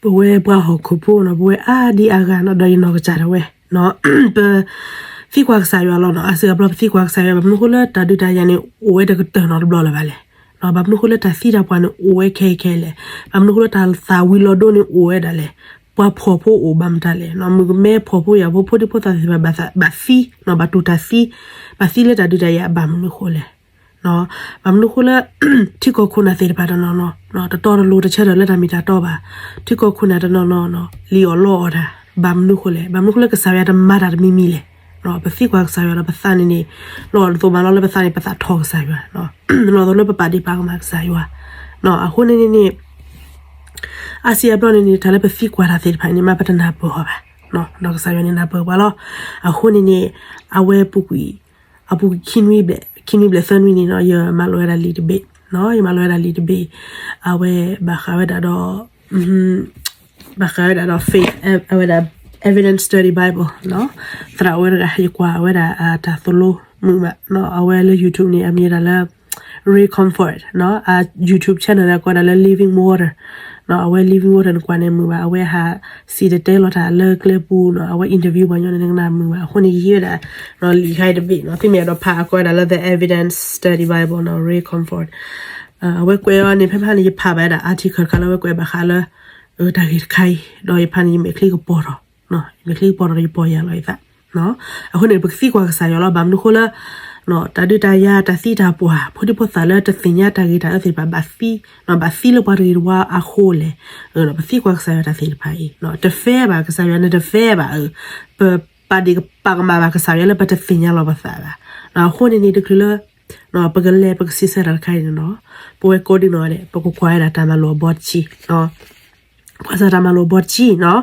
ပဝဲပှၤဟီၣ်ခိၣ်ဖိနီၤ ပဝဲအါဒံအါဂၤနီၤ ဒီးယနီၢ်ကစၢ်ဒၣ်ဝဲ ပသံကွၢ်ကစၢ်ယွၤလီၤနီၤ. အါစုအါဘျီပသံကွၢ်ကစၢ်ယွၤ ဘၣ်မနုၤဃိလၢတၢ်ဒုးတၢ်ယၤန့ၣ် အိၣ်ဝဲတကတၢၢ်နီတဘျီလၢၤဘၣ်လဲၣ်. ဘၣ်မနုၤဃိလၢတၢ်သံတၢ်ပှၢ်န့ၣ် အိၣ်ဝဲခဲအံၤခဲအံၤလဲၣ်. ဘၣ်မနုၤဃိလၢတၢ်သၣ်ဝံၤလီၤဒိန့ၣ် အိၣ်ဝဲဒၣ်လဲၣ်. ပှၤဖှီၣ်ဖိအိၣ်ဘၣ်မတၤလဲၣ်. မုၣ်ကမဲဖှီၣ်ဖိယာ်ဖိ ဖိဒံဖိသၣ်သ့ၣ်တဖၣ် ဘၣ်သံ, ဘၣ်တူၢ်တၢ်သံ, ဘၣ်သံလၢတၢ်ဒုးတၢ်ယၤ ဘၣ်မနုၤဃိလဲၣ်. ဘၣ်မနုၤဃိလၢ ထံကီၢ်ခိၣ်နၢ်သ့ၣ်တဖၣ်တနီၤနီၤ တတီတလိၤတဆၢထၢၣ်လၢတၢ်မ့ၢ်တၢ်တီဘၣ်. ထံကီၢ်ခိၣ်နၢ်တနီၤနီၤ လံၣ်အီၣ်လီအီၣ်တၢ် ဘၣ်မနုၤဃိလဲၣ်. ဘၣ်မနုၤဃိလၢကစၢ်ယွၤတမၤတၢ်တမံၤမံၤလဲၣ်. ပသံကွၢ်ကစၢ်ယွၤဒီးပသးန့ၣ်န့ၣ် လီၤအီၣ်တသိးမးလီၤလၢပသးန့ၣ် ပသးထီၣ်ကစၢ်ယွၤ လီၤအီၣ်တသိးလၢပပာ်ဒ့ၣ်ပာ်ကမၣ်ကစၢ်ယွၤ. အဃိန့ၣ်န့ၣ်န့ၣ် အါစုအါဘျီန့ၣ်န့ၣ် တၢ်လၢပသံကွၢ်တၢ်သ့ၣ်တဖၣ်န့ၣ် မ့ၢ်ပတနၢ်ပၢၢ်အီၤဘၣ်. ဒီးကစၢ်ယွၤန့ၣ်နၢ်ပၢၢ်ပှၤလီၤ. အဃိန့ၣ်န့ၣ် အဝဲပူၤကွံာ် အပူၤကွံာ်ခံနွံဘျဲၣ် ခံနွံဘျဲၣ်သၢနွံန့ၣ်နီၤ ယမၤလိဝဲဒၣ်လံာ်တဘ့ၣ်, ယမၤလိဝဲဒၣ်လံာ်တဘ့ၣ်, အဝဲဘၣ်ဃးဝဲဒၣ်ဒီး ဘၣ်ဃးဝဲဒၣ်ဒီး faith အဝဲဒၣ် Evidence Study Bible သရၣ်ဝဲတဂၤ ယကွၢ်ဝဲဒၣ်တၢ်သိၣ်လိမုာ်မး, အဝဲလၢ YouTube န့ၣ် အမံၤဒၣ်လၢ Ray Comfort အ YouTube channel န့ၣ် ကိးဒၣ်လၢ Living Water အဝဲ Living Water နကွၢ်န့ၣ်မုာ်ဘၣ်, အဝဲဟးစံၣ်တဲၤတဲလီၤတၢ်လၢကျဲပူၤနီၤ, အဝဲ interview ပှၤညီန့ၣ် နကနၣ်မုာ်ဘၣ်. အဃိန့ၣ် ယဟံးဝဲဒၣ် လံာ်ခါအံၤတဘ့ၣ်နီၤ, သုမ့ၢ်အဲၣ်ဒိးဖးအကိးဝဲဒၣ်လၢ The Evidence Study Bible နီၤ, Ray Comfort အဝဲကွဲးအီၤန့ၣ် ဖဲဖဲန့ၣ် ယဖးဘၣ်ဝဲဒၣ် article တခါလၢအဝဲကွဲးဘၣ်ဃးလၢ တၢ်ဂ့ၢ်တခါအံၤ, ဒီးယဖးန့ၣ် ယမဲာ်ချံကပီၤထီၣ်, ယမဲာ်ချံကပီၤထီၣ်ဒီးယပီၢ်ယၢ်လီၤယသး. အဃိန့ၣ် ပကသံကွၢ်ကစၢ်ယွၤလီၤ. ဘၣ်မနုၤဃိလၢ တၢ်ဒုးတၢ်ယၤ တၢ်သံတၢ်ပှၢ် ဖိဒံဖိသၣ်လၢတသ့ၣ်ညါတၢ်ဂ့ၤတၢ်အၢသ့ၣ်တဖၣ် ဘၣ်သံ, ဘၣ်သံလၢပှၤတဂ့ၤတဝါအဃိလဲၣ်. ပသံကွၢ်ကစၢ်ယွၤတၢ်သ့ၣ်တဖၣ်အံၤ တ fair ဘၣ်, ကစၢ်ယွၤန့ၣ်တ fair ဘၣ်. ပပာ်ဒ့ၣ်ပာ်ကမၣ်ဘၣ်ကစၢ်ယွၤလၢပတသ့ၣ်ညါလီၤပသးဘၣ်. အဃိန့ၣ်န့ၣ် တချုးလၢ ပကလဲၤပကစံးဆၢတၢ်တခါအံၤန့ၣ်နီၤ, ပဝဲကိးဒံနီၢ်ဒဲး ပကကွၢ်ဝဲဒၣ်တၢ်မၤလိာ်အဘီတဆံ ပှၤစၢ်တၢ်မၤလိာ်အဘီတဆံနီၤ,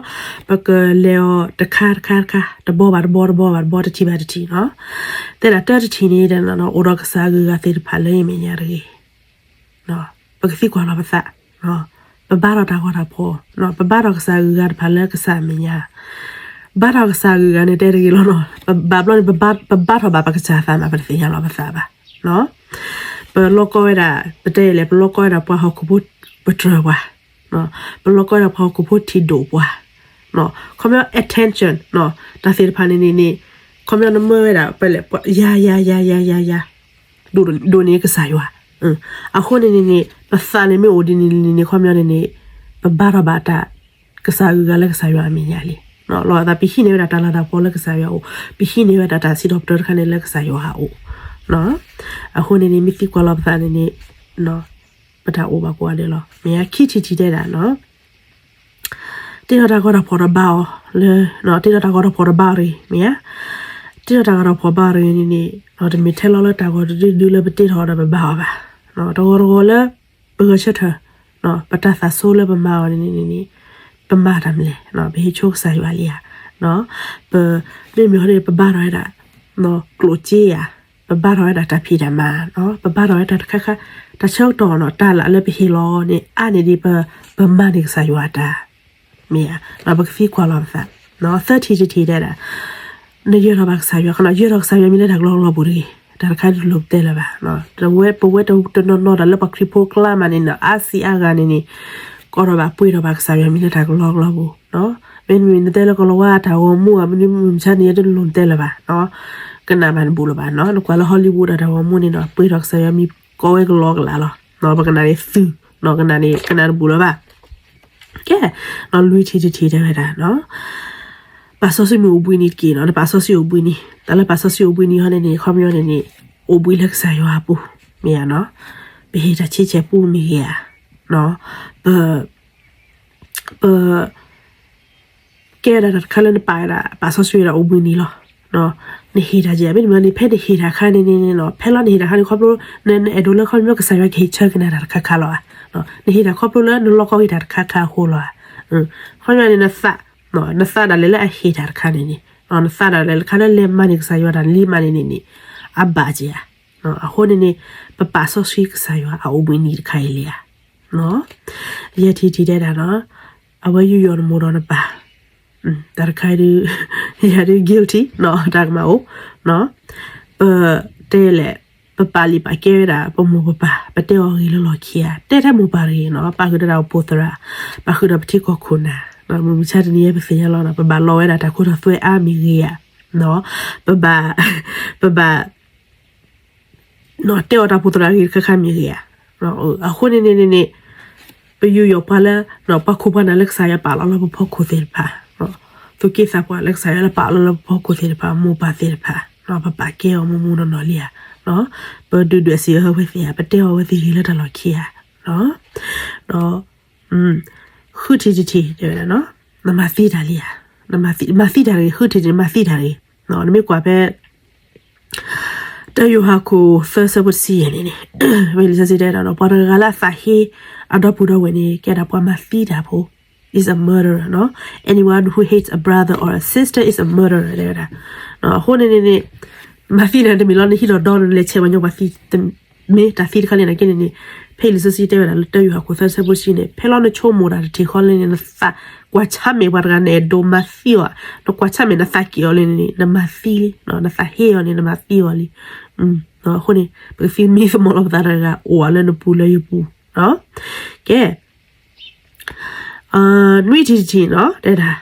ပကလဲၤအီၤတခါတခါတခါ တဘီဘၣ်တဘီ တဘီဘၣ်တဘီ တထံၣ်ဘၣ်တထံၣ်နီၤ. တဲဒၣ်တၢတထံၣ်န့ၣ် အိၣ်ဒီးကစၢ်အဂုၤအဂၤသ့ၣ်တဖၣ်လၢယမဲာ်ညါတဂ့ၤ. ပကသံကွၢ်လီၤပသး, ပဘါထီၣ်တၢ်ဂီၤတၢ်ဖီၣ်, ပဘါထီၣ်ကစၢ်အဂုၤအဂၤတဖၣ်လၢကစၢ်အမဲာ်ညါ, ဘါထီၣ်ကစၢ်အဂုၤအဂၤန့ၣ် တဲတဂ့ၤလီၤနီၤ, ပဘၣ်ဘျီန့ၣ် ပဘါထီၣ်ဘၣ်ပကစၢ်သးမး ပတသ့ၣ်ညါလီၤပသးဘၣ်. ပလီၢ်ကီဝဲဒၣ် ပတဲလဲၣ် ပလီၢ်ကီဝဲဒၣ်ပှၤဟီၣ်ခိၣ်ဖိပတြၢၤပှၤ, ပလီၢ်ကီဝဲဒၣ်ပှၤဟီၣ်ခိၣ်ဖိထံၣ်ဒိၣ်ပှၤ, ခီပညီ attention တၢ်သ့ၣ်တဖၣ်န့ၣ်န့ၣ်န့ၣ် ခီပညီနမၢဝဲဒၣ် ပလဲၣ် ယၤ ယၤ ယၤ ယၤ ယၤ ယၤ ဒိၣ်န့ၢ်ကစၢ်ယွၤ. အဃိန့ၣ်န့ၣ်န့ၣ် ပသးန့ၣ်မ့ၢ်အိၣ်ဒ်န့ၣ်န့ၣ်န့ၣ် ခီပညီန့ၣ်န့ၣ် ပဘါထီၣ်ဘၣ်တၢ် ကစၢ်အဂုၤအဂၤလၢကစၢ်ယွၤအမဲာ်ညါလံ. လီၤသး ပဟံးန့ၢ်ဝဲဒၣ်တၢ်လၤတၢ်ကပီၤလၢကစၢ်ယွၤအအိၣ်, ပဟံးန့ၢ်ဝဲဒၣ်တၢ်စံးထီၣ်ပတြၢၤတခါန့ၣ်လၢကစၢ်ယွၤအအိၣ်. အဃိန့ၣ်န့ၣ် မ့ၢ်သံကွၢ်လီၤပသးန့ၣ်န့ၣ် ပတၢ်အိၣ်ဘၣ်ကိးဂၤဒဲးလီၤ. မ့ၢ်ဧါ ခံထံၣ်တထံၣ်တဲဒၣ်နီၤ တ့ထီၣ်တၢ်ဂီၤတၢ်ဖီၣ်ဒီးဘါအီၤလၢ, တ့ထီၣ်တၢ်ဂီၤတၢ်ဖီၣ်ဒီးဘါအီၤတဂ့ၤ မ့ၢ်ဧါ. တ့ထီၣ်တၢ်ဂီၤတၢ်ဖီၣ်ဘါအီၤတဂ့ၤန့ၣ်န့ၣ် တမ့ၢ်ထဲလီၤလၢတၢ်ဂီၤတဒုဒုလၢပတ့ထီၣ်ဒီးပဘါအီၤဘၣ်. တဂီၤတဂီၤလၢ ပဂဲၤဆၢထၢၣ် ပတၢ်သးဆိလၢပမၤအီၤန့ၣ်န့ၣ်န့ၣ် ပမၤတၢ်မနုၤလဲၣ်, ပဟ့ၣ်ဆိကစၢ်ယွၤလံဧါ. ပမ့မ့ၢ်ဟီန့ၣ် ပဘါထီၣ်ဝဲဒၣ် ကျိၣ်စ့ဧါ, ပဘါထီၣ်ဝဲဒၣ်တၢ်ဖံးတၢ်မၤ, ပဘါထီၣ်ဝဲတၢ်တခါခါ, တၢ်ဆၢကတီၢ်နီၤ တၢ်လၢလၢပဟ့ၣ်လီၤန့ၣ် အါန့ၢ်ဒံးပ ပမၤန့ၢ်ကစၢ်ယွၤတၢ်, မ့ၢ်ဧါ. ပကသံကွၢ်လီၤပသး, သၢထံၣ်တထံၣ်တဲဒၣ် နယၢၤထီၣ်ဘၣ်ကစၢ်ယွၤခီနီၤ, ယၢၤထီၣ်ကစၢ်ယွၤမံၤလၢတၢ်ကလီကလီပူၤတဂ့ၤ. တၢ်တခါတလိၣ်ပတဲလၢၤဘၣ်. ပဝဲတနီၤနီၤတၢ်လၢပှၤခရံာ်ဖိကျါမးန့ၣ်နီၤ အါစံးအါဂၤန့ၣ်န့ၣ် ကိးထီၣ်ဘၣ်ပှ့ၤထီၣ်ဘၣ်ကစၢ်ယွၤမံၤလၢတၢ်ကလီကလီပူၤ. မ့မ့ၢ်နတဲလၢကလီၤဝါတၢ်ဂီၤမူဧါ မနုၤမုၢ်မဆါန့ၣ် ယတလိၣ်နတဲလၢၤဘၣ်. ကနၣ်မးတဘူၣ်လၢၤဘၣ်နီၤ. နကွၢ်လၢ Hollywood တၢ်ဂီၤမူန့ၣ်နီၤ ပှ့ၤထီၣ်ကစၢ်ယွၤမံၤကိးဝဲကလီကလီလီၤ. ပကနၣ်န့ၣ်သု, ကနၣ်န့ၣ် ကနၣ်တဘူၣ်လၢၤဘၣ်. ကဲ, လွံၢ်ထံၣ်တထံၣ်တဲဝဲဒၣ်နီၤ ပာ်စီဆှံမ့ၢ်အိၣ်ဘှံးနံၤတက့ၢ်နီၤ, နပာ်စီဆှံအိၣ်ဘှံးနံၤ, တၢ်လၢပာ်စီဆှံအိၣ်ဘှံးနံၤဟီန့ၣ်န့ၣ် ခီပညီန့ၣ်န့ၣ် အိၣ်ဘှံးလၢကစၢ်ယွၤအပူၤ, မ့ၢ်ဧါနီၤ, ပဟ့ၣ်တၢ်ဆံဆဲၣ်ပူမ့ၢ်ဂ့ၤဧါ, ပ ပ ကဲဝဲဒၣ်တၢ်တခါလၢနပာ်ဝဲဒၣ် ပာ်စီဆှံဝဲဒၣ်အိၣ်ဘှံးနံၤလီၤ. နဟ့ၣ်တၢ်ကဲ မ့တမ့ၢ်န့ၣ် ဖဲနဟ့ၣ်တၢ်ခါန့ၣ်န့ၣ်နီၤ, ဖဲလီၤနဟ့ၣ်တၢ်ခါန့ၣ် ခီဖျိ နအဲၣ်ဒိးလၢခီဖျိကစၢ်ယွၤကဟ့ၣ်ဆၢက့ၤနၤတၢ်တခါခါလီၤဧါ. နဟ့ၣ်တၢ်ခီဖျိလၢနလီၢ်ကီက့ၤတၢ်တခါခါအဃိလီၤဧါ. ခီပညီန့ၣ် နသး, နသးဒၣ်လဲာ်လၢအဟ့ၣ်တၢ်တခါန့ၣ်န့ၣ်, နသးဒၣ်လဲာ်လၢခါလၢလဲၤမၤန့ၢ်ကစၢ်ယွၤတၢ်လံမးန့ၣ်န့ၣ်န့ၣ် အဘၣ်ကဲဧါ. အဃိန့ၣ်န့ၣ် ပပာ်စီဆှံကစၢ်ယွၤအအိၣ်ဘှံးနံၤတခါအံၤလံဧါ. ယဲၢ်ထံၣ်တထံၣ်တဲဒၣ်နီၤ, အဝဲယူးယီၣ်နမိၢ်ဒီးနပၢ်, တၢ်တခါအံၤဒုး ယၤဒုး guilty နီၤ, တၢ်ကမၣ်အိၣ်, ပတဲလဲၣ် ပပာ်လုၢ်ပာ်ကဲဝဲဒၣ် ပမိၢ်ပပၢ် ပတဲအီၤဂ့ၤလၢလီၢ်ခံဧါ, တဲထဲမိၢ်ပၢ်တဂ့ၤနီၤ, ပာ်ဃုာ်ဒီးတၢ်အိၣ်ဖှိၣ်သရၣ်, ပာ်ဃုာ်ဒီးပထံကီၢ်ခိၣ်နၢ်, မုၢ်မဆါတနံၤအံၤပသ့ၣ်ညါလီၤနီၤ, ပဘၣ်လီၤဝဲဒၣ်တၢ်ခိတၢ်သွဲအါမ့ၢ်ဂ့ၤဧါ, ပဘၣ်, ပဘၣ် တဲအီၤတၢ်အိၣ်ဖှိၣ်သရၣ်ဂ့ၤတခါခါမ့ၢ်ဂ့ၤဧါ, အဃိန့ၣ်န့ၣ်န့ၣ်န့ၣ် ပယူးယီၣ်ပှၤလၢ ပှၤခိၣ်ပှၤနၢ်လၢကစၢ်ယွၤပာ်လီၤလၢပဖီခိၣ်သ့ၣ်တဖၣ်, သူၣ်က့သးပှၢ်လၢကစၢ်ယွၤလၢပာ်လီၤလၢပဖီခိၣ်သ့ၣ်တဖၣ် မိၢ်ပၢ်သ့ၣ်တဖၣ်, ပပာ်ကဲအီၤမူမူနီၢ်နီၢ်လံဧါ, ပဒုၣ်ဒွဲၣ်စံးအၢဝဲသ့ၣ်ဧါ, ပတဲအီၤဝဲသ့ၣ်ဂ့ၤလၢတၢ်လီၢ်ခံဧါ, ဒီး ဃုထံၣ်တထံၣ်တဲဝဲဒၣ်နီၤ, နမၤသံတၢ်လံဧါ, မၤသံတၢ်တဂ့ၤ, ဃုထံၣ်တထံၣ် မၤသံတၢ်တဂ့ၤ, နမ့ၢ်ကွၢ်ဖဲ တၢယိၤဟၣ်ခိၣ်သၢဆၢဖိတဆံယဲၢ်န့ၣ်န့ၣ်, မ့ၢ်လံာ်စီဆှံတဲဒၣ်ဒီး ပှၤတဂၤလၢအသးဟ့အဒီပုၢ်ဒီဝဲၢ်န့ၣ် ကဲဒၣ်ပှၤမၤသံတၢ်ဖိ, is a murderer နီၤ, anyone who hates a brother or a sister is a murderer တဲဝဲဒၣ်, အဃိန့ၣ်န့ၣ်န့ၣ် မၤသံတၢ်တမ့ၢ်လီၤ နဟံးထီၣ်ဒီ နလဲၤဆဲးပှၤညီပှၤသံ မ့ၢ်တၢ်သံတခါလၢနကဲန့ၣ်န့ၣ်, ဖဲလံာ်စီဆှံတဲဝဲဒၣ်လၢတၢယိၤဟၣ်ခိၣ်သၢဆၢဖိတဆံန့ၣ် ဖဲလီၤနဆိကမိၣ်တၢ်တထံၣ်ဃီလၢန့ၣ် နသးကွၢ်ဆါမဲာ်ပှၤတဂၤ နအဲၣ်ဒိးမၤသံအီၤ, နကွၢ်ဆါမဲာ် နသးက့ၤအီၤလၢန့ၣ်န့ၣ် နမၤသံလံ, နသးဟ့အီၤန့ၣ် နမၤသံအီၤလံ, အဃိန့ၣ် ပကသံမံသမိးလီၤပသးတဂၤ အိၣ်ဝဲလၢနပူၤလၢယပူၤ, ကဲ နွံထံၣ်တထံၣ်နီၤ တဲဒၣ်,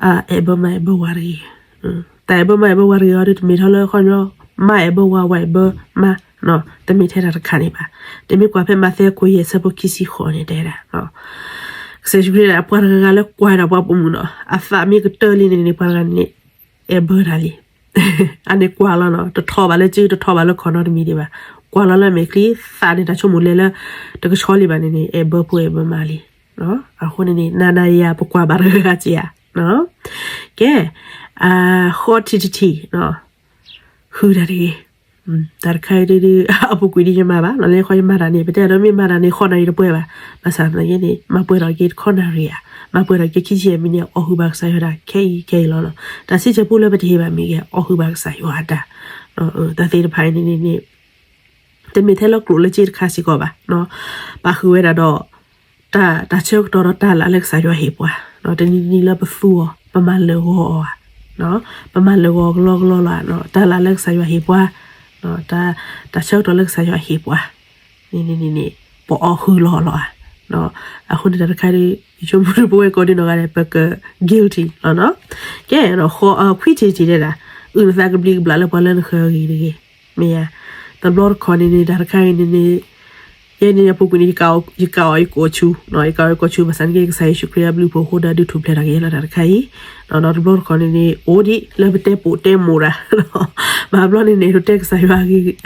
အဲၣ်ဘၢမါအဲၣ်ဘၢဝၤတဂ့ၤ, တၢ်အဲၣ်ဘၢမါအဲၣ်ဘၢဝၤတဂ့ၤအီၤဒီး တမ့ၢ်ထီလၢခီညီ မါအဲၣ်ဘၢဝၤ ဝၤအဲၣ်ဘၢမါ, တမ့ၢ်ထဲတၢ်တခါန့ၣ်ဘၣ်, တမ့ၢ်ကွၢ်ဖဲမးသဲအခိၣ်ယဲၢ်ဆၢဖိခံဆံဃိးန့ၣ်တဲဒၣ်, ကစၢ်ယ့ၣ်ၡူးခရံာ်ဒၣ် ပှၤတဂၤဂၤလၢကွၢ်ဒၣ်ပှၤပိာ်မုၣ်နီၤ အသးမ့ၢ်ကတၢၢ်လံန့ၣ်န့ၣ် ပှၤတဂၤန့ၣ် အဲၣ်ဘၢတၢ်လံ အန့ၣ်ကွၢ်လီၤနီၤ တထီၣ်ဘၣ်လၢစု တထီၣ်ဘၣ်လၢခီၣ်နီတမံၤဒံးဘၣ်, ကွၢ်လီၤလၢအမဲာ်ချံ သးန့ၣ် တၢ်ဆိကမိၣ်လဲၤလၢ တကဆှီလံဘၣ်န့ၣ်န့ၣ် အဲၣ်ဘၢဖိအဲၣ်ဘၢမါလံ, အဃိန့ၣ်န့ၣ် နၤနၤယၤ ပကွၢ်ဘၣ်တဂၤဂၤက့ၤဧါ, ကဲ, ဃိးထံၣ်တထံၣ်, ဃုတၢ်တဂ့ၤ, တၢ်တခါအံၤဒုး အပူၤကွံာ်ဒ်ယမၤဘၣ်နီၤ လၢယခီယမၤတၢ်န့ၣ် ပတဲဒီးမ့ၢ်မၤတၢ်န့ၣ် ဃိးနၣ်ရံၣ်တပှဲၤဘၣ်, ဘၣ်ဆၣ်သနာ်က့န့ၣ် မၤပှဲၤထီၣ်က့ၤတခီနၣ်ရံၣ်ဧါ, မၤပှဲၤထီၣ်က့ၤခံဆံယဲၢ်မံးနံး အီၣ်ဃုာ်ဘၣ်ကစၢ်ယွၤတၢ်ခဲအံၤခဲအံၤလီၤနီၤ, တၢ်စံးဆၢပူလၢပတဟ့ၣ်ဘၣ်မ့ၢ်ဂ့ၤ အီၣ်ဃုာ်ဘၣ်ကစၢ်ယွၤတၢ်, တၢ်သ့ၣ်တဖၣ်အံၤန့ၣ်န့ၣ် တမ့ၢ်ထဲလၢကျိာ်လၢစ့တခါစ့ၢ်ကီးဘၣ်, ပာ်ဃုာ်ဝဲဒၣ်ဒီး တၢ်ဆၢကတီၢ်ဒီးတၢ်လၢ်လၢကစၢ်ယွၤဟ့ၣ်ပှၤ, တနံၤနံၤလၢပသူအီၤ ပမၤလၢာ်ဂီၤအီၤဧါ, ပမၤလၢာ်ဂီၤကလီကလီလီၤ, တၢ်လၢ်လၢကစၢ်ယွၤဟ့ၣ်ပှၤ, တၢ်ဆၢကတီၢ်လၢကစၢ်ယွၤဟ့ၣ်ပှၤ န့ၣ်န့ၣ်န့ၣ် ပအီၣ်ဃုာ်လီၤလီၤဧါ, အဃိန့ၣ်တၢ်တခါဒီး ယဆိကမိၣ်ပဝဲကိးဒံနီၢ်ဂၤဒဲး ပက guilty လီၤနီၤ, ကဲ ခွံထံၣ်တထံၣ်တဲဒၣ်, အုၣ်နသးကဘျံးကဘျၣ်လၢပှၤလၢနဃၢၤအဂ့ၢ်တဂ့ၤ, မ့ၢ်ဧါ, တဘျီတခီၣ်န့ၣ်န့ၣ် တၢ်တခါအံၤန့ၣ်န့ၣ် ယဲန့ၣ်အပူၤကွံာ်န့ၣ် ယကးအီၤယကိာ်ဆူ, ယကးအီၤယကိာ်ဆူ ဘၣ်ဆၣ်န့ၣ်က့ ကစၢ်ယ့ၣ်ၡူးခရံာ်အဘျုးအဖှိၣ်အဃိဒီး ဒုးထူၣ်ဖျဲးထီၣ်က့ၤယဲလီၤတၢ်တခါအံၤ, ဒီးတဘျီတခီၣ်န့ၣ်န့ၣ် အိၣ်ဒံးလၢပတဲပိာ်တဲမိၢ်တၢ်, ဘၣ်ဘျီန့ၣ်န့ၣ် ပတဲကစၢ်ယွၤ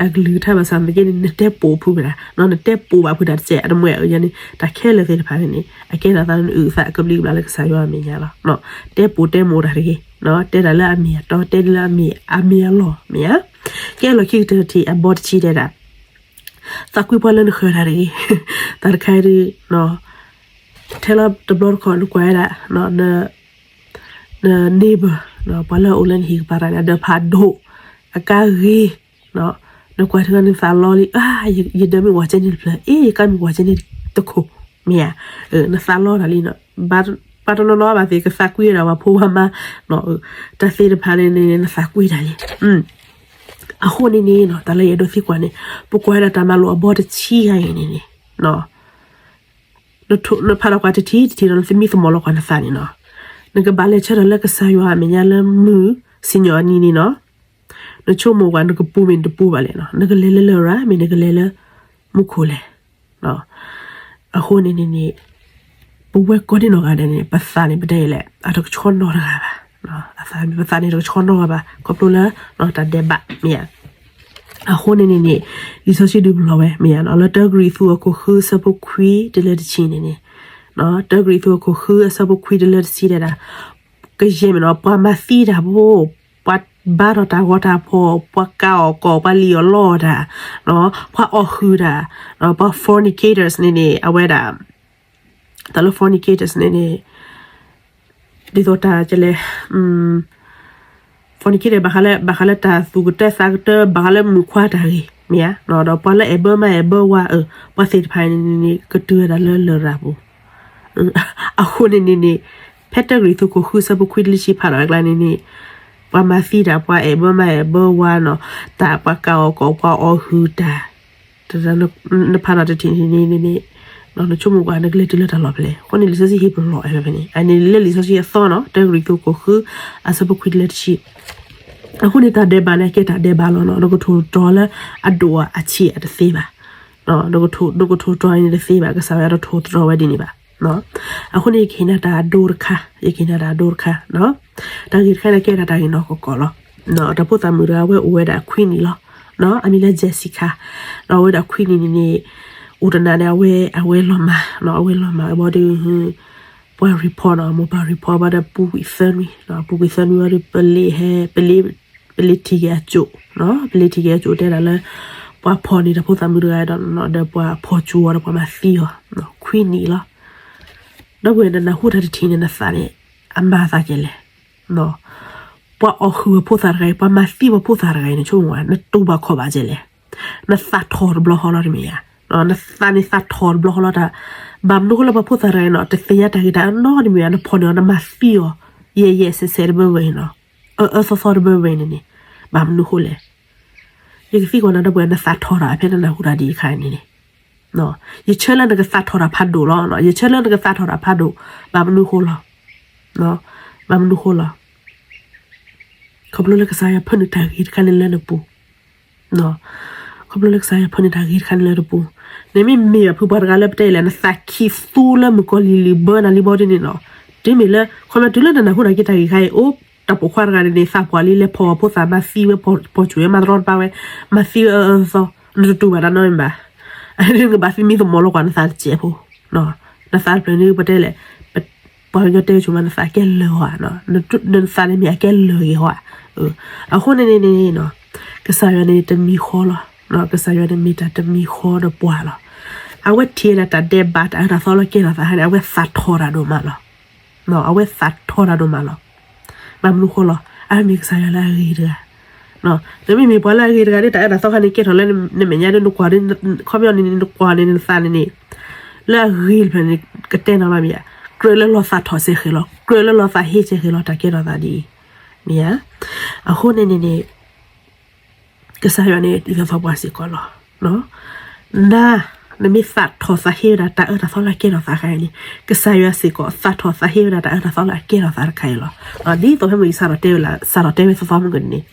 အကလုၢ်ကထါဘၣ်ဆၣ် နက့န့ၣ် နတဲပိာ်ဖုးဝဲဒၣ်, နတဲပိာ်ဘၣ်ဖုးတၢ်တစဲး အတမွဲအယဲန့ၣ် တၢ်ခဲလၢာ်သ့ၣ်တဖၣ်န့ၣ်န့ၣ် အကဲထီၣ်သးလၢနအုၣ်သးကဘျံးကဘျၣ်လၢကစၢ်ယွၤအမဲာ်ညါလီၤ, တဲပိာ်တဲမိၢ်တၢ်တဂ့ၤ, တဲတၢ်လၢအမ့ၢ်အတီ တဲဒ်လၢအမ့ၢ်အမ့ၢ်အလီၢ် မ့ၢ်ဧါ, ကဲလီၢ်ခံကတၢၢ်တထံၣ် အဘီတဆံတဲဒၣ် သးကွံပှၤလၢနဃၢၤတၢ်တဂ့ၤ, တၢ်တခါအံၤဒုး ထဲလီၤတဘျီတခီၣ်နကွၢ်ဝဲဒၣ် န neighbor ပှၤလၢအအိၣ်လၢနဟံၣ်ကပၤတဂၤန့ၣ် အဒၢးဖးဒိၣ် အကါဂ့ၤ, နကွၢ်ထံနသးလီလံ, ယဒၢးမ့ၢ်ဝဲကဲန့ၣ်တဖျၢၣ်, အ့ ယကါမ့ၢ်ဝဲကဲန့ၣ်တခိၣ်, မ့ၢ်ဧါ, နသးလီတၢ်လံနီၤ, ပှၤတနီၤနီၤဘၣ်သ့ၣ် ကသးကွံဝဲဒၣ်ပှၤဖိပှၤမါ, တၢ်သ့ၣ်တဖၣ်န့ၣ်န့ၣ် နသးကွံတၢ်လံ, အဃိန့ၣ်န့ၣ် တၢ်လၢယအဲၣ်ဒိးသံကွၢ်န့ၣ် ပကွၢ်ဝဲဒၣ်တၢ်မၤလိာ်အဘီတဆံဂၤအံၤန့ၣ်န့ၣ် နဖးထီၣ်ကွၢ်တထံၣ်တထံၣ်ဒီး နသမံသမိးလီၤကွၢ်နသးန့ၣ်နီၤ, နကဘၣ်လဲၤဆၢထၢၣ်လၢကစၢ်ယွၤအမဲာ်ညါလၢမုၢ်စံၣ်ညီၣ်အနံၤန့ၣ်နီၤ, နဆိကမိၣ်ကွၢ် နကပူၤမ့ၢ်နတပူၤဘၣ်လဲၣ်နီၤ, နကလဲၤလၢလရာ် မ့ၢ်နကလဲၤလၢမူခိၣ်လဲၣ် အဃိန့ၣ်န့ၣ်န့ၣ် ပဝဲကိးဒံနီၢ်ဂၤဒဲးန့ၣ် ပသးန့ၣ် ပတဲလဲၣ် အတကဆှီနီတဂၤဘၣ်, အသးမ့ၢ်ပသးန့ၣ် တကဆှီနီတဂၤဘၣ် ခီဖျိလၢ တၢ်ဒဲးဘး မ့ၢ်ဧါ, အဃိန့ၣ်န့ၣ်န့ၣ် လံာ်စီဆှံဒုးပလီၢ်ဝဲ မ့ၢ်ဧါနီၤ, လၢတၢကရံၣ်သူးအခိၣ်ဃုအဆၢဖိခွံတုၤလၢတဆံန့ၣ်န့ၣ်, တၢကရံၣ်သူးအခိၣ်ဃုအဆၢဖိခွံတုၤလၢတဆံတဲဒၣ် ကယဲၢ်မ့ၢ်နီၤ ပှၤမၤသံတၢ်ဖိ, ပှၤဘါထီၣ်တၢ်ဂီၤတၢ်ဖီၣ်, ပှၤကးအီၣ်ကီၢ်, ပှၤလံၣ်အီၣ်လီအီၣ်တၢ်, ပှၤအီၣ်ဟုၣ်တၢ်, ပှၤ fornicators န့ၣ်န့ၣ် အဝဲဒၣ် တၢ်လၢ fornicators န့ၣ်န့ၣ် ဒ်သိးတၢ်ကလဲၣ် fornicator ဘၣ်ဃးလၢ ဘၣ်ဃးလၢတၢ်သူၣ်ကတၢသးကတၢ ဘၣ်ဃးလၢမုၣ်ခွါတၢ်ဂ့ၢ် မ့ၢ်ဧါ, ဒီးပှၤလၢအဲၣ်ဘၢမါအဲၣ်ဘၢဝၤ ပှၤသ့ၣ်တဖၣ်န့ၣ်န့ၣ် ကတုၤဝဲဒၣ်လၢလရာ်ပူၤ, အဃိန့ၣ်န့ၣ်န့ၣ် ဖဲတၢကရံၣ်သူးခိၣ်ဃုအဆၢဖိခွံတုၤလၢတဆံဖးထီၣ်အကျါန့ၣ်န့ၣ် ပှၤမၤသံတၢ် ပှၤအဲၣ်ဘၢမါအဲၣ်ဘၢဝၤနီၤ, တၢ်ပှၤကးအီၣ်ကီၢ် ပှၤအီၣ်ဟုၣ်တၢ်, နဖးတၢ်တထံၣ်န့ၣ်န့ၣ်, နဆိကမိၣ်ကွၢ် နကလဲၤတုၤလၢတၢ်လီၢ်ဖဲလဲၣ်. အဃိန့ၣ် လံာ်စီဆှံဟ့ၣ်ပလီၢ်ဝဲဖဲန့ၣ်, အန့ၣ်လၢလံာ်စီဆှံအသီနီၤ, တၢကရံၣ်သူး ခိၣ်ဃု အဆၢဖိခွံတုၤလၢတဆံ. အဃိန့ၣ် တၢ်ဒဲးဘးန့ၣ် အကဲတၢ်ဒဲးဘးလီၤနီၤ, နကထိၣ်သတြီၤလၢအဒိၣ်အဆံးအတသ့ဘၣ်, နကထိၣ်သတြီၤန့ၣ်တသ့ဘၣ်, ကစၢ်ယွၤတထိၣ်သတြီၤဝဲဒ်န့ၣ်ဘၣ်. အဃိန့ၣ် ယကဟ့ၣ်နၤတၢ်အဒိတခါ, ယကဟ့ၣ်နၤတၢ်အဒိတခါ, တၢ်ဂ့ၢ်တခါန့ၣ် ကဲဒၣ်တၢ်ဂ့ၢ်နီၢ်ကီၢ်ကီၢ်လီၤ. တၢ်ဖိသၣ်မုၣ်တဂၤ အဝဲအိၣ်ဝဲဒၣ်ခွံနံၣ်လီၤ, အမံၤလၢ Jessica, ဒီးအဝဲဒၣ်ခွံနံၣ်န့ၣ်န့ၣ်, အိၣ်တနၤန့ၣ် အဝဲ အဝဲလီၤမၢ်, အဝဲလီၤမၢ်ဝဲဘီဒီး ပှၤ report နီၤ, မိၢ်ပၢ် report ဘၣ်ဒီး ပူၤကွံာ်သၢနွံ, ပူၤကွံာ်သၢနွံဝံၤဒီး ပလ့ၤဟဲ, ပလ့ၤ, ပလ့ၤထံၣ်က့ၤအစိၣ်, ပလ့ၤထံၣ်က့ၤအစိၣ် တဲဒၣ်လၢ ပှၤဖီၣ်န့ၢ်တၢ်ဖိသၣ်မုၣ်တဂၤဒီး ဒီးပှၤဖီၣ်စူၤအီၤဒီးပှၤမၤသံအီၤ, ခွံနံၣ်လီၤ. ဒီပုၢ်ဝဲၢ် နနၢ်ဟူတၢ်တထံၣ်န့ၣ် နသးန့ၣ် အမၤသးကဲလဲၣ်. ပှၤအီၣ်ဟုၣ်အဖိသၣ်တဂၤအံၤ, ပှၤမၤသံပှၤဖိသၣ်တဂၤအံၤန့ၣ် ဆိကမိၣ်ဝဲ နတူၢ်ဘၣ်ခီၣ်ဘၣ်ကဲလဲၣ်. နသးထီၣ်တဘျီဃီလီၤတမ့ၢ်ဧါ. နသးန့ၣ်သးထီၣ်တဘျီဃီလီၤတၢ်, ဘၣ်မနုၤဃိလၢပှၤဖိသၣ်တဂၤအံၤနီၤ တသ့ၣ်ညါတၢ်ဂ့ၢ်တၢ်အၢနီတမံၤဧါ, နဖီၣ်န့ၢ်အီၤ နမၤသံအီၤ, ယဲၢ်ယဲၢ်ဆဲးဆဲးတဘၢဘၢအံၤနီၤ, အၢအၢသီသီတဘၢဘၢအံၤန့ၣ်န့ၣ်, ဘၣ်မနုၤဃိလဲၣ်. ယကသံကွၢ်နၤ ဒီပုၢ်ဝဲၢ် နသးထီၣ်တၢ်ဖဲနနၢ်ဟူတၢ်ဒ်အံၤအခါန့ၣ်န့ၣ်, ယဆၢလၢနကသးထီၣ်တၢ်ဖးဒိၣ်လီၤ, ယဆၢလၢနကသးထီၣ်တၢ်ဖးဒိၣ်, ဘၣ်မနုၤဃိလီၤ, ဘၣ်မနုၤဃိလီၤ. ခီဖျိလၢကစၢ်ယွၤဖၢနုာ်တၢ်ဂ့ၤတခါန့ၣ်လၢနပူၤ, ခီဖျိလၢကစၢ်ယွၤဖၢနုာ်တၢ်ဂ့ၤတခါန့ၣ်လၢနပူၤ, နမ့ၢ်မ့ၢ်ဘၣ်ဖုပှၤတဂၤလၢပတဲလဲၣ် နသးခံသူလၢမုၣ်ကီၤလံၤလံၤဘၢနၤလံဘီဒ်န့ၣ်နီၤ, တုၤမ့ၢ်လၢ ခီဖျိတုၤလၢနနၢ်ဟူတၢ်က့ၤတၢ်ဂ့ၤခါအံၤ အိၣ်တၢ်ပိာ်ခွါတဂၤန့ၣ်န့ၣ် သးပှၢ်လံလဲၤဖီၣ်အဖိသၣ်မၤသံဝဲ ဖီၣ်စူၤဝဲမၤတရီတပါဝဲ, မၤသံဝဲအၢအၢသီသီ, နတတူၢ်ဘၣ်တၢ်နီတမံၤဘၣ်. နကဘၣ်သံမံသမိးလီၤကွၢ်နသးတစဲးဖိ, နသးတဖျၢၣ်န့ၣ် ပတဲလဲၣ် ပှၤကညီတဲဆိမး နသးကဲလၢာ်ဧါ, နသးန့ၣ်မ့ၢ်အကဲလၢာ်ဂ့ၤဧါ. အဃိန့ၣ်န့ၣ်န့ၣ် ကစၢ်ယွၤန့ၣ်တမံၤဃီလီၤ, ကစၢ်ယွၤန့ၣ်မ့ၢ်တၢ်တမံၤဃီဒီးပှၤလီၤ. အဝဲထံၣ်ဝဲဒၣ်တၢ်ဒဲးဘး တၢ်အၢတၢ်သီလၢကဲထီၣ်သးခါန့ၣ် အဝဲသးထီၣ်တၢ်ဒိၣ်မးလီၤ. အဝဲသးထီၣ်တၢ်ဒိၣ်မးလီၤ. ဘၣ်မနုၤဃိလီၤ, အမ့ၢ်ကစၢ်ယွၤလၢအဂ့ၤတဂၤ, နမ့ၢ်မ့ၢ်ပှၤလၢအဂ့ၤတဂၤဒီး တၢ်အၢတၢ်သီခါန့ၣ်ကဲထီၣ်လၢနမဲာ်ညါဒီး နကွၢ်န့ၣ် ခီပညီန့ၣ် နကွၢ်န့ၣ် နသးန့ၣ်န့ၣ် လၢအဂ့ၤတဖျၢၣ်န့ၣ် ကတဲနီၤလီၤမ့ၢ်ဧါ, ကြၢးလၢလီၤသးထီၣ်စဲဃဲၤလီၤ, ကြၢးလၢလီၤသးဟ့စဲဃဲၤလီၤ တၢ်ကဲထီၣ်သးဒ်အံၤ, မ့ၢ်ဧါ. အဃိန့ၣ်န့ၣ်န့ၣ် ကစၢ်ယွၤန့ၣ် ဒ်သိးသိးပှၤစ့ၢ်ကီးလီၤ. နၤ နမ့ၢ်သးထီၣ်သးဟ့ဝဲဒၣ် တၢ်အၢတၢ်သီလၢအကဲထီၣ်သးခါအံၤန့ၣ် ကစၢ်ယွၤစ့ၢ်ကီး သးထီၣ်သးဟ့ဝဲဒၣ် တၢ်အၢတၢ်သီလၢအကဲထီၣ်သးတခါအံၤလီၤ. ဒ်သိးဖဲမုၢ်ယစးထီၣ်တဲဝဲလၢ စးထီၣ်တဲဝဲသီသီမုၢ်ကန့ၣ်န့ၣ်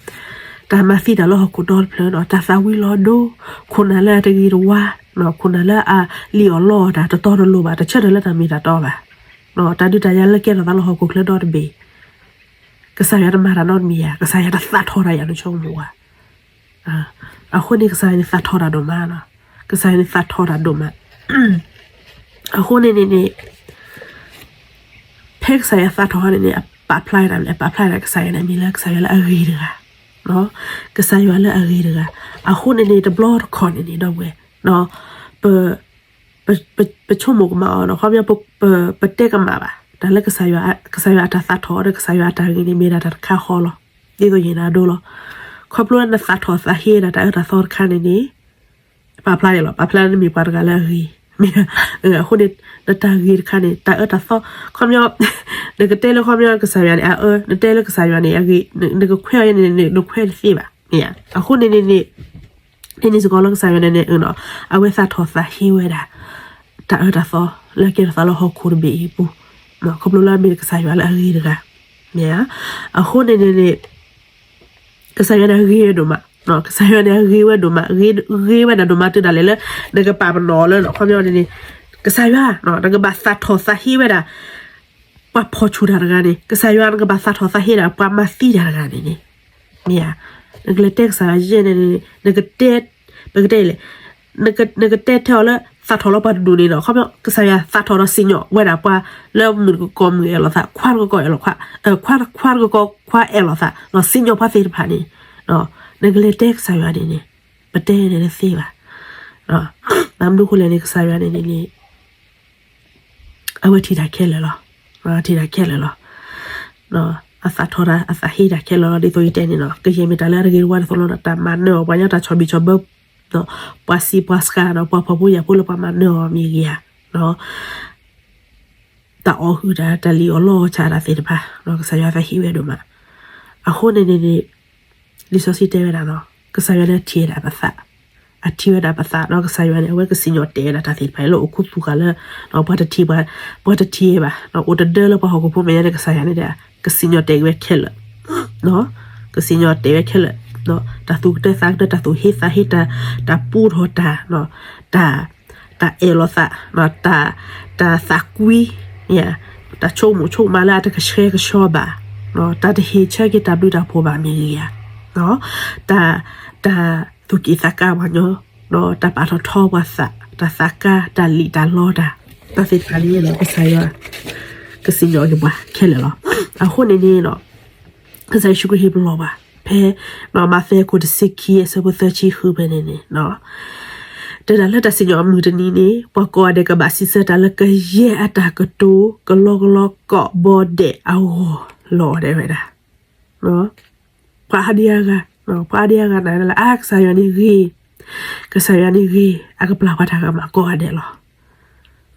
တၢ်မၤသံတၢ်လၢဟီၣ်ခိၣ်ဒီတဖျၢၣ်နီၤ, တၢ်သးဝံၤလီၤဒိ, ခိၣ်နၢ်လၢအတဂ့ၤတဝါ, ခိၣ်နၢ်လၢအလံၣ်အီၣ်လီအီၣ်တၢ် တတီတလိၤဘၣ်, တဆၢထၢၣ်လၢတၢ်မ့ၢ်တၢ်တီဘၣ်, တၢ်ဒုးတၢ်ယၤလၢကဲထီၣ်သးလၢဟီၣ်ခိၣ်ချၢဒီတဘ့ၣ် ကစၢ်ယွၤတမၤတၢ်နီတမံၤဧါ, ကစၢ်ယွၤတသးထီၣ်တၢ်ယၤ နဆိကမိၣ်ဧါ. အဃိန့ၣ် ကစၢ်ယွၤန့ၣ်သးထီၣ်တၢ်ဒိၣ်မးလီၤ. ကစၢ်ယွၤန့ၣ်သးထီၣ်တၢ်ဒိၣ်မး. အဃိန့ၣ်န့ၣ်န့ၣ် ဖဲကစၢ်ယွၤသးထီၣ်ဟီန့ၣ်န့ၣ် အပာ်ဖျါတၢ်လဲၣ်, အပာ်ဖျါတၢ်ကစၢ်ယွၤန့ၣ် အမ့ၢ်လၢကစၢ်ယွၤလၢအဂ့ၤတဂၤ, ကစၢ်ယွၤလၢအဂ့ၤတဂၤ. အဃိန့ၣ်န့ၣ် တဘျီတခီၣ်န့ၣ်န့ၣ် ဒီပုၢ်ဝဲၢ် ပ ပဆိကမိၣ်ကမၣ်အီၤနီၤ, ခီပညီ ပတဲကမၣ်ဘၣ် တၢ်လၢကစၢ်ယွၤ, ကစၢ်ယွၤအတၢ်သးထီၣ်ဒီး ကစၢ်ယွၤအတၢ်ဂ့ၤန့ၣ် မ့ၢ်ဒၣ်တၢ်တခါဃီလီၤ. ဒ်သိးယနာ်ဒိလီၤ. ခီဖျိလၢနသးထီၣ်သးဟ့ဒၣ်တၢ်အၢတၢ်သီတခါန့ၣ်န့ၣ် ပာ်ဖျါယဲလီၤ, ပာ်ဖျါလၢနမ့ၢ်ပှၤတဂၤလၢအဂ့ၤ, မ့ၢ်, အဃိန့ၣ် နတၢ်ဂ့ၤတခါန့ၣ် တၢ်အၢတၢ်သီ, ခီပညီ နကတဲလၢခီပညီကစၢ်ယွၤန့ၣ် အအၢ, နတဲလၢကစၢ်ယွၤန့ၣ် အဂ့ၤ, နကခွဲးအီၤန့ၣ် နခွဲးတသ့ဘၣ်, မ့ၢ်ဧါ. အဃိန့ၣ်န့ၣ်န့ၣ် ဒ်န့ၣ်စ့ၢ်ကီးလၢကစၢ်ယွၤန့ၣ်န့ၣ် အဝဲသးထီၣ်သးဟ့ဝဲဒၣ် တၢ်အၢတၢ်သီလၢကဲထီၣ်သးလၢဟီၣ်ခိၣ်တဘ့ၣ်အံၤအပူၤ, ခီဖျိလၢအမ့ၢ်ကစၢ်ယွၤလၢအဂ့ၤတဂၤ, မ့ၢ်ဧါ. အဃိန့ၣ်န့ၣ်န့ၣ် ကစၢ်ယွၤန့ၣ်အဂ့ၤဝဲဒိၣ်မး, ကစၢ်ယွၤန့ၣ်အဂ့ၤဝဲဒိၣ်မး, ဂ့ၤဝဲဒၣ်ဒိၣ်မးတုၤဒၣ်လဲာ်လၢ နကပာ်ပနီၣ်အီၤလၢ ခီပညီန့ၣ်န့ၣ် ကစၢ်ယွၤ နကဘၣ်သးထီၣ်သးဟ့ဝဲဒၣ် ပှၤဖီၣ်ဆူၣ်တၢ်တဂၤန့ၣ်, ကစၢ်ယွၤနကဘၣ်သးထီၣ်သးဟ့ဒၣ် ပှၤမၤသံတၢ်တဂၤန့ၣ်န့ၣ်, မ့ၢ်ဧါ. နကလဲၤတဲကစၢ်ယွၤယဲန့ၣ်န့ၣ် နကတဲ, ပကတဲလဲၣ်, နကတဲထဲအီၤလၢ သးထီၣ်လၢပှၤတဒူၣ်န့ၣ်ဒီး ခီပညီ ကစၢ်ယွၤသးထီၣ်ဒီးစံၣ်ညီၣ်ဝဲဒၣ်ပှၤလၢမုၣ်တကီၢ်မုၣ်အဲၣ်လိာ်သး, ခွါတကီၢ်အဲၣ်လိာ်ခွါ, ခွါတကီၢ်ခွါအဲၣ်လိာ်သး, စံၣ်ညီၣ်ပှၤသ့ၣ်တဖၣ်န့ၣ်, နကလဲၤတဲကစၢ်ယွၤန့ၣ်န့ၣ်, ပတဲန့ၣ်တသ့ဘၣ်. ဘၣ်မနုၤဃိလဲၣ်န့ၣ် ကစၢ်ယွၤန့ၣ်န့ၣ် အဝဲထံၣ်တၢ်ခဲလၢာ်လီၤ. ထံၣ်တၢ်ခဲလၢာ်လီၤ. အသးထီၣ်တၢ် အသးဟ့တၢ်ခဲလၢာ်လီၤ. ဒ်သိးယတဲန့ၣ်နီၤ ကယဲၢ်မ့ၢ်တၢ်လၢအတဂ့ၤတဝါဒ်သိးလီၤ တၢ်မၤနၢၤအီၤ ပှၤကညီတၢ်ဆီၣ်ဘံၣ်ဆီၣ်ဘၢ, ပှၤစံးပှၤစှၤဒီး ပှၤဖှီၣ်ဖိယာ်ဖိလၢပှၤမၤနၢၤအီၤမ့ၢ်ဂ့ၤဧါ, တၢ်အီၣ်ဟုၣ်တၢ် တၢ်လံၣ်အီၣ်လီအီၣ်ဆၣ်တၢ်သ့ၣ်တဖၣ် ကစၢ်ယွၤသးဟ့ဝဲဒိၣ်မး. အဃိန့ၣ်န့ၣ်န့ၣ် လံာ်စီဆှံတဲဝဲဒၣ်နီၤ, ကစၢ်ယွၤန့ၣ်ထံၣ်ဝဲဒၣ်ပသး, အထံၣ်ဝဲဒၣ်ပသးဒီးကစၢ်ယွၤန့ၣ် အဝဲကစံၣ်ညီၣ်တဲာ်ဝဲဒၣ်တၢ်သ့ၣ်တဖၣ်အံၤလၢအိၣ်ခူသူၣ်ဃာ်လၢ ပှၤတထံၣ်, ပှၤတထံၣ်ဘၣ်, အိၣ်တဒၢလၢပှၤဟီၣ်ခိၣ်ဖိမဲာ်ညါန့ၣ် ကစၢ်ယွၤန့ၣ်ဒီး ကစံၣ်ညီၣ်တဲာ်ဝဲခဲလၢာ်, ကစံၣ်ညီၣ်တဲာ်ဝဲခဲလၢာ်, တၢ်သူၣ်ကတၢၢ်သးကတၢၢ် တၢ်သူၣ်ဟ့သးဟ့ တၢ်ပူထီၣ်တၢ်, တၢ်, တၢ်အဲၣ်လိာ်သး, တၢ်, တၢ်သးကွံ, တၢ်ဆိကမိၣ်ဆိကမးလၢအတကဆှဲကဆှီဘၣ်, တၢ်တဟ့ၣ်ဆၢက့ၤတၢ်ဘျုးတၢ်ဖှိၣ်ဘၣ်မ့ၢ်ဂ့ၤဧါ, တၢ်, တၢ်သူၣ်က့ၣ်သးကါပှၤကညီ, တၢ်ပာ်ထီၣ်ထီပှၤသး, တၢ်သးကါ, တၢ်လံၣ်တၢ်လီတၢ်, တၢ်သ့ၣ်တဖၣ်န့ၣ်လီၤ ကစၢ်ယွၤ ကစံၣ်ညီၣ်က့ၤပှၤခဲလၢာ်လီၤ. အဃိန့ၣ်န့ၣ် ကစၢ်ယ့ၣ်ၡူးခရံာ်ဟ့ၣ်ပလီၢ်ဘၣ် ဖဲ မးသဲခိၣ်တဆံခံ အဆၢဖိသၢဆံဃုဖဲန့ၣ်န့ၣ်, တဲဒၣ်လၢတၢ်စံၣ်ညီၣ်အမုၢ်တနံၤန့ၣ် ပှၤကိးဂၤဒဲးကဘၣ်စံးဆၢတၢ်လၢကယဲၢ်အတၢ်ကတိၤ ကလီကလီကိးဘီဒဲးအဂီၢ်လီၤ တဲဝဲဒၣ်. ပှၤအါဒံအါဂၤ, ပှၤအါဒံအါဂၤနာ်လၢ အါ ကစၢ်ယွၤန့ၣ်ဂ့ၤ, ကစၢ်ယွၤန့ၣ်ဂ့ၤ, အကပျၢ်ပှၤတၢ်ကမၣ်ကိးဂၤဒဲးလီ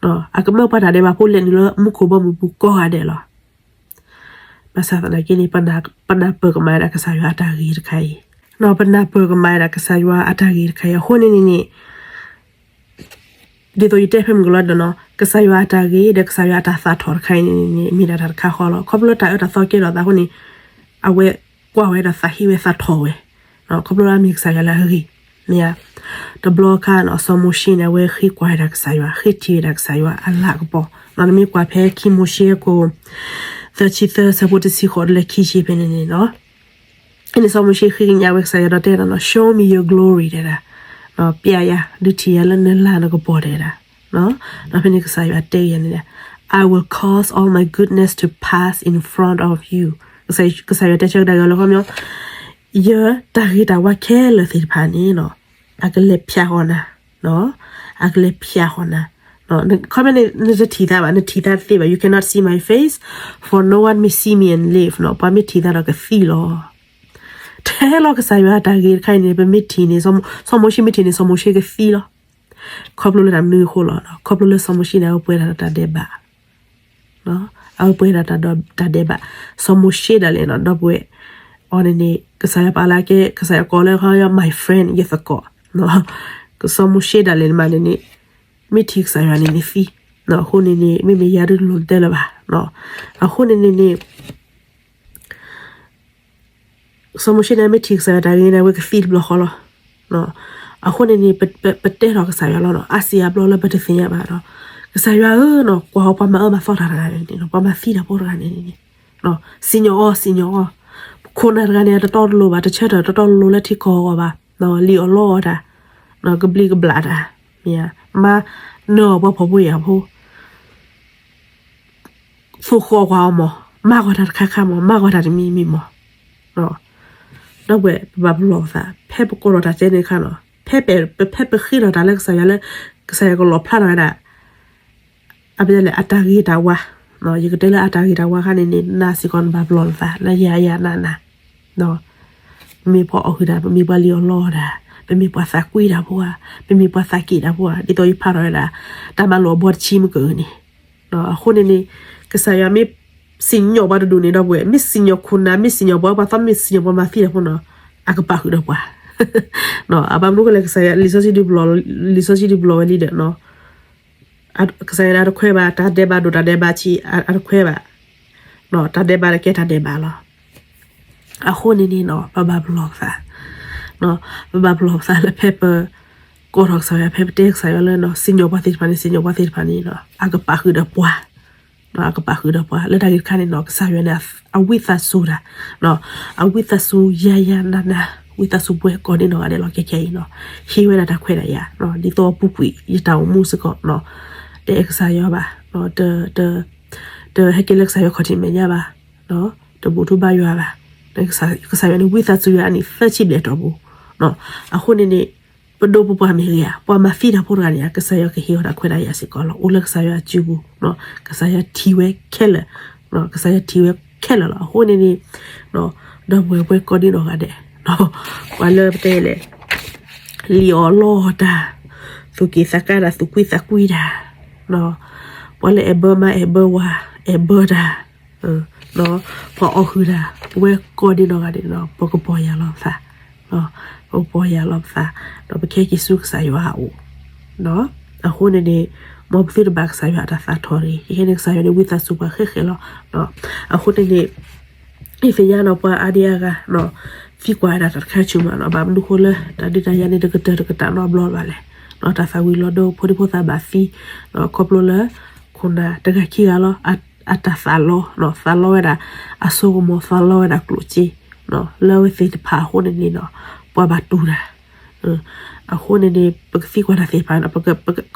ၤ. အကမၢပှၤတၢ်ဒဲးဘးဖိလဲၤနုာ်လၢမူခိၣ်ဘီမုၢ်ပူၤကိးဂၤဒဲးလီၤ. ဘၣ်ဆၣ်သနာ်က့န့ၣ် ပနၢ်ပၢၢ်ကမၣ်ဝဲဒၣ်ကစၢ်ယွၤအတၢ်ဂ့ၤတခါအံၤ, ပနၢ်ပၢၢ်ကမၣ်ဝဲဒၣ်ကစၢ်ယွၤအတၢ်ဂ့ၤတခါအံၤ အဃိန့ၣ်န့ၣ်န့ၣ် ဒ်သိးယတဲဖဲမုၢ်ကလီဒီးနီၤ ကစၢ်ယွၤအတၢ်ဂ့ၤ ဒီးကစၢ်ယွၤအတၢ်သးထီၣ်တခါအံၤန့ၣ်န့ၣ် မ့ၢ်ဒၣ်တၢ်တခါဃီလီၤ. ခီဖျိလၢတၢ်အၢတၢ်သီကဲထီၣ်သးအဃိန့ၣ် အဝဲကွၢ်ဝဲဒီးသးဟ့ဝဲသးထီၣ်ဝဲ, ခီဖျိလၢအမ့ၢ်ကစၢ်ယွၤလၢအဂ့ၤ, မ့ၢ်ဧါ. တဘျီအခါနီၤ စီၤမိၤၡ့န့ၣ် အဝဲဃ့ကွၢ်ဝဲဒၣ်ကစၢ်ယွၤ ဃ့ထံၣ်ဝဲဒၣ်ကစၢ်ယွၤအလၤကပီၤ, နမ့ၢ်ကွၢ်ဖဲခံမိၤၡ့အခိၣ် သၢဆံသၢ အဆၢဖိတဆံဃိးတုၤလၢခံဆံဖဲန့ၣ်န့ၣ်နီၤ အန့ၣ်စီၤမိၤၡ့ဃ့ကညးဝဲကစၢ်ယွၤဒီးတဲဒၣ်နီၤ Show me your glory တဲဒၣ်, ပျဲယၤ ဒုးထံၣ်ယၤလၢနလၤနကပီၤတဲဒၣ်, ဒီးဖဲန့ၣ်ကစၢ်ယွၤတဲယၤန့ၣ် I will cause all my goodness to pass in front of you. ကစၢ်ယွၤတဲဆၢကဒါက့ၤလၢခီပညီ ယတၢ်ဂ့ၤတၢ်ဝါခဲလၢာ်သ့ၣ်တဖၣ်န့ၣ်နီၤ အကလဲၤဖျါဃီၤနၤ, အကလဲၤဖျါဃီၤနၤ, ခီပညီန့ၣ် နတထံၣ်သးဘၣ် နထံၣ်သးတသ့ဘၣ် you cannot see my face, for no one may see me and live နီၤ ပှၤမ့ၢ်ထံၣ်သးဒီးကသံလီၤ. ထဲလီၤကစၢ်ယွၤအတၢ်ဂ့ၤတခါအံၤန့ၣ် ပမ့ၢ်ထံၣ်န့ၣ် စီၤမိၤၡ့မ့ၢ်ထံၣ်န့ၣ် စီၤမိၤၡ့ကသံလီၤ. ခီဖျိလၢတၢ်မနုၤအဃိလီၤ, ခီဖျိလၢစီၤမိၤၡ့န့ၣ် အဝဲပှဲၤဒၣ်တၢ်ဒဲးဘး, အဝဲပှဲၤဒၣ်တၢ်ဒဲးဘး, စီၤမိၤၡ့ဒၣ်လဲာ်နီၤ ဒီပုၢ်ဝဲၢ်, အီၤန့ၣ်န့ၣ် ကစၢ်ယွၤပာ်လၢကဲ ကစၢ်ယွၤကိးလၢခီ my friend ယသကိး, စီၤမိၤၡ့ဒၣ်လဲာ်မးန့ၣ်န့ၣ် မ့ၢ်ထံၣ်ကစၢ်ယွၤန့ၣ်န့ၣ်သံ, အဃိန့ၣ်န့ၣ် မ့မ့ၢ်ယၤဒုးလိၣ်တဲလၢၤဘၣ်, အဃိန့ၣ်န့ၣ်န့ၣ် စီၤမိၤၡ့န့ၣ် မ့ၢ်ထံၣ်ကစၢ်ယွၤတၢ်ဂ့ၤန့ၣ် အဝဲကသံတဘျီဃီလီၤ. အဃိန့ၣ်န့ၣ် ပတဲထီၣ်ကစၢ်ယွၤလီၤနီၤ အါစံးအါဘျီလၢပတသ့ၣ်ညါဘၣ်ဒီး ကစၢ်ယွၤဧၢနီၤ ကွၢ်အီၤပှၤမၤအၢမၤသီတၢ်တဂၤန့ၣ် ပှၤမၤသံတၢ်ဖိတဂၤန့ၣ်န့ၣ် စံၣ်ညီၣ်အီၤ စံၣ်ညီၣ်အီၤ, ခိၣ်နၢ်တဂၤန့ၣ် တတီတလိၤဘၣ် တဆၢထၢၣ်တတီတလိၤလၢထံကီၢ်အဂီၢ်ဘၣ်, လံၣ်အီၣ်လီအီၣ်တၢ်, ကဘျံးကဘျၣ်တၢ်, မၤနၢၤအီၤပှၤဖှီၣ်ဖိယာ်ဖိ သူၣ်ဃီၣ်ကွၢ်အီၤမး, မၤကွၢ်တၢ်တခါခါမး, မၤကွၢ်တၢ်တမံၤမံၤမး, ဒီပုၢ်ဝဲၢ် ပဘၣ်ပလီၢ်ပသး ဖဲပကိးထီၣ်တၢ်တဲန့ၣ်အခါနီၤ ဖဲ ဖဲပဃ့ထီၣ်တၢ်လၢကစၢ်ယွၤလၢ ကစၢ်ယွၤကလီၣ်ဖျါထီၣ်ဝဲဒၣ် အပတဲလဲၣ် အတၢ်ဂ့ၤတၢ်ဝါ, ယကတဲလၢအတၢ်ဂ့ၤတၢ်ဝါခါန့ၣ်န့ၣ် နၤစ့ၢ်ကီးနဘၣ်ပလီၢ်နသး လၢယၤယၤနၤနၤ ပမ့ၢ်ပှၤအီၣ်ဟုၣ်တၢ် ပမ့ၢ်ပှၤလံၣ်အီၣ်လီအီၣ်တၢ် ပမ့ၢ်ပှၤသးကွံတၢ်ဖိဧါ ပမ့ၢ်ပှၤသးက့ၣ်တၢ်ဖိဧါ ဒ်သိးယဖးထီၣ်ဝဲဒၣ် တၢ်မၤလိာ်အဘီတဆံမ့ၢ်ကဂ့ၤန့ၣ်, အဃိန့ၣ်န့ၣ် ကစၢ်ယွၤမ့ၢ်စံၣ်ညီၣ်ပှၤတဒူၣ်န့ၣ် ဒီပုၢ်ဝဲၢ် မ့ၢ်စံၣ်ညီၣ်ခိၣ်နၢ် မ့ၢ်စံၣ်ညီၣ်ပှၤအၢပှၤသီ မ့ၢ်စံၣ်ညီၣ်ပှၤမၤသံတၢ်ဖိနီၤ အကပာ်ဃုာ်ဒီးပှၤ, အဘၣ်မနုၤဃိလဲၣ် ကစၢ်ယွၤ လံာ်စီဆှံဒုးပလီၢ် လံာ်စီဆှံဒုးပလီၢ်ဝဲလံဒီး ကစၢ်ယွၤန့ၣ် အတခွဲးဘၣ် တၢ်ဒဲးဘးဒိၣ်တၢ်ဒဲးဘးဆံး အတခွဲးဘၣ်, တၢ်ဒဲးဘးကဲတၢ်ဒဲးဘးလီၤ. အဃိန့ၣ်န့ၣ်နီၤ ပဘၣ်ပလီၢ်ပသး, ပဘၣ်ပလီၢ်ပသးလၢဖဲပ ကိးထီၣ်ကစၢ်ယွၤ ဖဲပတဲကစၢ်ယွၤလၢ စံၣ်ညီၣ်ပှၤသ့ၣ်တဖၣ်န့ၣ် စံၣ်ညီၣ်ပှၤသ့ၣ်တဖၣ်န့ၣ် အကပာ်ဃုာ်ဒီးပှၤ, အကပာ်ဃုာ်ဒီးပှၤ လၢတၢ်ဂ့ၢ်တခါန့ၣ်နီၤ ကစၢ်ယွၤန့ၣ် အဝံသးစူၤတၢ် အဝံသးစူၤယၤယၤနၤနၤ ဝံသးစူၤပှၤကိးဒံနီၢ်ဂၤဒဲးလီၤ ခဲခဲအံၤနီၤ ဟ့ၣ်ဝဲဒၣ်တၢ်ခွဲးတၢ်ယာ်, ဒ်သိးပူၤကွံာ်ယတၢ်အိၣ်မူစ့ၢ်ကီး, တအဲၣ်ကစၢ်ယွၤဘၣ်, တဟဲက့ၤလၢကစၢ်ယွၤခီၣ်ထံးမဲာ်ညါဘၣ်, တဘူၣ်ထီၣ်ဘါယွၤဘၣ်, ကစၢ်ယွၤန့ၣ် ဝံသးစူၤယၤအနံၣ်သၢဆံဘျဲၣ်အတီၢ်ပူၤ, အဃိန့ၣ်န့ၣ် ပဒိၣ်ပပှၢ်မ့ၢ်ဂ့ၤဧါ ပှၤမၤသံတၢ်ဖိတဂၤန့ၣ် ကစၢ်ယွၤကဟ့ၣ်အီၤတၢ်ခွဲးတၢ်ယာ်စ့ၢ်ကီးလီၤ. အိၣ်လၢကစၢ်ယွၤအစုပူၤ, ကစၢ်ယွၤထံၣ်ဝဲခဲလၢာ်, ကစၢ်ယွၤထံၣ်ဝဲခဲလၢာ်လီၤ. အဃိန့ၣ်န့ၣ် ဒီပုၢ်ဝဲၢ်ပှၤကိးဒံနီၢ်ဂၤဒဲး, ပှၤလၢပတဲလဲၣ် လံၣ်အီၣ်လီအီၣ်တၢ်, သူၣ်က့ၣ်သးကါတၢ် သူၣ်ကွံသးကွံတၢ်, ပှၤလၢအဲၣ်ဘၢမါအဲၣ်ဘၢဝၤ အဲၣ်ဘၢတၢ် ပှၤအီၣ်ဟုၣ်တၢ် ပဝဲကိးဒံနီၢ်ဂၤဒဲးန့ၣ် ပကပီၢ်ယၢ်လီၤပသး, ပကပီၢ်ယၢ်လီၤပသး, ဒီးပကဟဲက့ၤဆူကစၢ်ယွၤအအိၣ်, အဃိန့ၣ်န့ၣ် မ်ပသုတဘၣ်ကစၢ်ယွၤအတၢ်သးထီၣ်တဂ့ၤ, ခဲခဲန့ၣ် ကစၢ်ယွၤန့ၣ် ဝံသးစူၤပှၤဃဲးဃဲးလီၤ. အဃိန့ၣ်န့ၣ် ယသ့ၣ်ညါနီၤ ပှၤအါဒံအါဂၤ သံကွၢ်ဝဲဒၣ်တၢ်တခါဆူၣ်မးနီၤ, ဘၣ်မနုၤဃိလၢ တၢ်ဒုးတၢ်ယၤန့ၣ် တကတၢၢ်တကတၢၢ်နီတဘျီဘၣ်လဲၣ်, တၢ်သၣ်ဝံၤလီၤဒိ ဖိဒံဖိသၣ်ဘၣ်သံ, ခီဖျိလၢ ခိၣ်နၢ်တဂၤခံဂၤလီၤ, အတၢ်သးလီ, သးလီဝဲဒၣ် အစိကမီၤ သးလီဝဲဒၣ်ကျိၣ်စ့ လၢအဝဲသ့ၣ်တဖၣ်အဃိန့ၣ်န့ၣ်နီၤ ပှၤဘၣ်တူၢ်တၢ် အဃိန့ၣ်န့ၣ် ပကသံကွၢ်တၢ်သ့ၣ်တဖၣ်န့ၣ်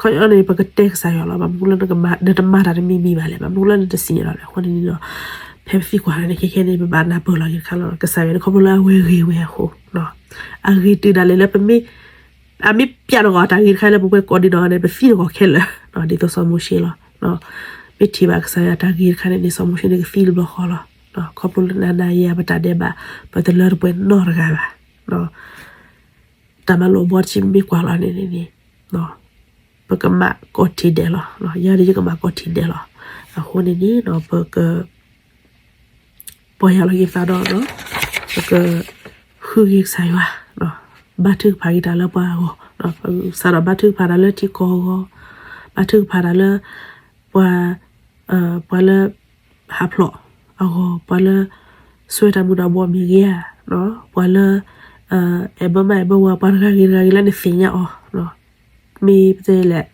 ခီပညီန့ၣ် ပကတဲကစၢ်ယွၤလီၤ, ဘၣ်မနုၤလၢနတမၤတၢ်တမံၤမံၤဘၣ်လဲၣ်, ဘၣ်မနုၤလၢနတစံၣ်ညီၣ်လီၤလဲၣ်. အဃိန့ၣ်န့ၣ်ဒီး ဖဲပသံကွၢ်န့ၣ် ခဲခဲန့ၣ် ပဘၣ်နၢ်ပၢၢ်လီၤက့ၤတခါလီၤ, ကစၢ်ယွၤန့ၣ် ခီဖျိလၢအဝဲဂ့ၤဝဲအဃိ အဂ့ၤတုၤဒၣ်လဲာ်လၢပမ့ၢ် အမ့ၢ်ပျးတဂီၤတၢ်ဂ့ၤတခါလၢပဝဲကိးဒံနီၢ်ဂၤန့ၣ် ပသံတဂီၤခဲလၢာ်, ဒ်သိးစီၤမိၤၡ့လီၤ. မ့ၢ်ထံၣ်ဘၣ်ကစၢ်ယွၤတၢ်ဂ့ၤတခါန့ၣ်န့ၣ် စီၤမိၤၡ့န့ၣ်ကသံတဘျီဃီလီၤ. ခီဖျိလၢနၤနၤယၤယၤ ပတၢ်ဒဲးဘး ပတလၢတပှဲၤနီတဂၤဘၣ်. တၢ်မၤလိာ်ဘီတဆံမ့ၢ်ကွၢ်လီၤန့ၣ်န့ၣ်န့ၣ် ပကမၤကိးထံၣ်ဒဲးလီၤ. ယၤန့ၣ်ယကမၤကိးထံၣ်ဒဲးလီၤ. အဃိန့ၣ်န့ၣ် ပက ပီၢ်ယၢ်လီၤက့ၤသးဒီး ပကဃုက့ၤကစၢ်ယွၤ, ဘါထုကဖၣ်က့ၤတၢ်လၢပှၤအဂီၢ်, စးထီၣ်ဘါထုကဖၣ်တၢ်လၢထံကီၢ်အဂီၢ်, ဘါထုကဖၣ်တၢ်လၢ ပှၤ ပှၤလၢ ဟးဖျိးအဂီၢ်, ပှၤလၢ ဆှၢတၢ်မူၤတၢ်ဘှီးမ့ၢ်ဂ့ၤဧါ, ပှၤလၢ အဲၣ်ဘၢမါအဲၣ်ဘၢဝၤ ပှၤတဂၤဂ့ၤတဂၤဂ့ၤလၢနသ့ၣ်ညါအီၤ, မ့ၢ်ပတဲလဲၣ်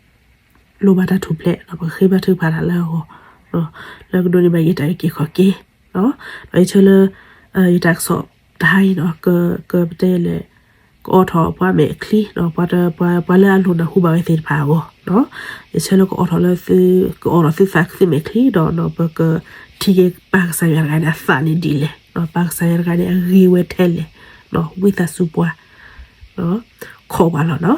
လိၣ်ဘၣ်တၢ်ထူၣ်ဖျဲး ပကဃ့ဘါထုကဖၣ်တၢ်လၢအဂီၢ်, လၢကဒိးန့ၢ်ဘၣ်ယတၢ်အုၣ်က့ၤခီၣ်က့ၤ, ဒီးယဆၢလၢ ယတၢ်ကစီၣ်တဟါအံၤနီၤ ကပတဲလဲၣ် ကအိးထီၣ်ပှၤမဲာ်ချံ, ပှၤလၢအလိၣ်နၢ်ဟူဘၣ်ဝဲသ့ၣ်တဖၣ်အဂီၢ်, ယဆၢလၢကအိးထီၣ်လၢသု ကအိးထီၣ်သုသးသုမဲာ်ချံဒီး ပကထံၣ်က့ၤပၢ်ကစၢ်ယွၤတဂၤန့ၣ် အသးန့ၣ်ဒ်လဲၣ်, ပၢ်ကစၢ်ယွၤတဂၤန့ၣ် အဂ့ၤဝဲထဲလဲၣ်, ဝံသးစူၤပှၤ ခိးပှၤလီၤနီၤ.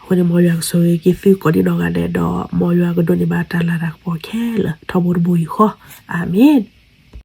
အဃိန့ၣ် မ်ယွၤကဆိၣ်ဂ့ၤက့ၤသုကိးဒံနီၢ်ဂၤဒဲးဒီး မ်ယွၤကဒိးန့ၢ်ဘၣ်တၢ်လၤတၢ်ကပီၤခဲလၢာ် ထီဘိတဘိယူၢ်ဃီ, အၤမ့ၣ်.